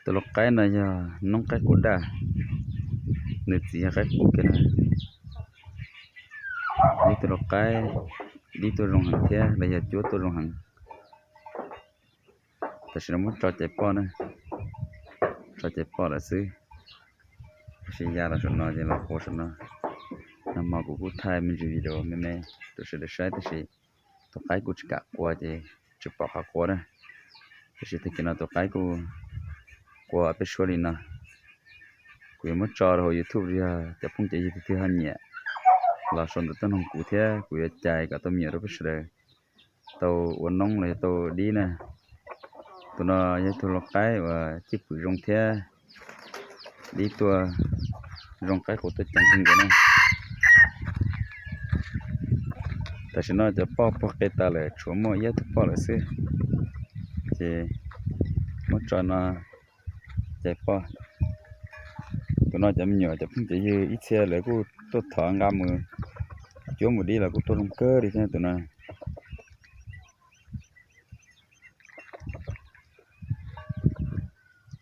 Tus lau qaib no yog noob qaib qus daj, nws txiv yog qaib qus kiag na. Ib tug lau qaib dib tuaj zoo heev thiab los yog cuab tuaj zoo heev. Tam sim no muab tso cais poj na, tso cais poj lawm xwb. Tab sis ya los saum no ces los quas saum no. Nag hmo kuv kuj thaij me ntsis video me me rau sawv daws saib tab sis tus qaib kuj tsis kam quas ces tsis pom qhov quas na. Tab sis tag kis no tus qaib kuj quas peb suab li no. Kuv yuav muab tso rau hauv YouTube, yog cov phooj cov ywg twg ho nyiam los sau ntawv tuaj noog kuv thiab kuv yuav cais kom tau me nyuam rau peb sawv daws tau ua noob los yog tau dib na. Tus no yog ib tug lau qaib uas cwj pwm zoo thiab dib tuaj zoo, qaib qus tuaj ceev kawg nkaus na. Tam sim no cov poj puag qe tas lawm, tshuav muaj ib ob tug poj lawm xwb. Ces muab tso no cais poj. Tus no cov me nyuam cov phooj cov ywg ib txhia lawv kuj tuaj thov nqa mus cuab mus dib los kuj tuaj zoo kawg li thiab tus no.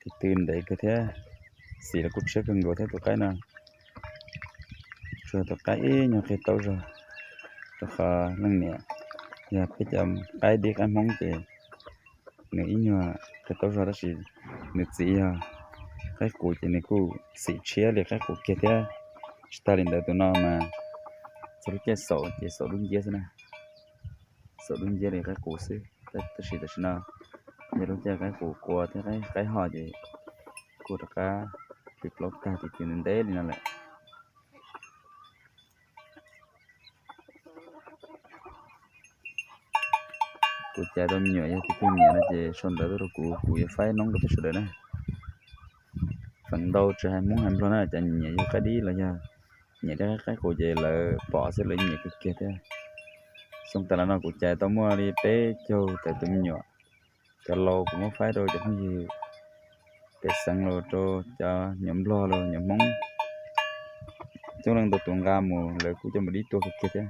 Tus tw ntev kawg thiab, xim los kuj tshiab kawg nkaus thiab tus qaib no. Tsuas tus qaib ib nyuag qig taub zog, rau qhov leej niam yog peb cov qaib dib qaib hmoob ces nws ib nyuag qig taub zog tab sis nws txiv yog qaib qus ces nws kuj xim tshiab li qaib qus kiag thiab. Tsis tas li ntawd tus no mas txog lub caij xaum ces xaum dub nciab xwb na. Xaum dub nciab li qaib qus xwb, tab sis tam sim no yog lub caij qaib qus qua thiab qaib ho ces kuj rov qab pib plaub tag tiv tiv ntev ntev li no lawm. Kuv cais tau me nyuam, yog tus twg nyiam no ces sau ntawv tuaj rau kuv, kuv yuav faib noob rau peb sawv daws na. Feem ntau tsis hais hmoob hais nplog na, cov nyiam yug qaib dib los yog nyiam tej qaib qus ces lawv pom xwb lawv nyiam kawg kiag thiab. Xyoo tas los no kuv cais tau muaj li peb caug tawm tus me nyuam. Cov laus kuv muab faib rau cov phooj ywg pem xeev los rau cov nyuam nplog los nyuam hmoob. Coob leej ntau tus nqa mus lawv kuj coj mus dib tuaj kawg kiag thiab.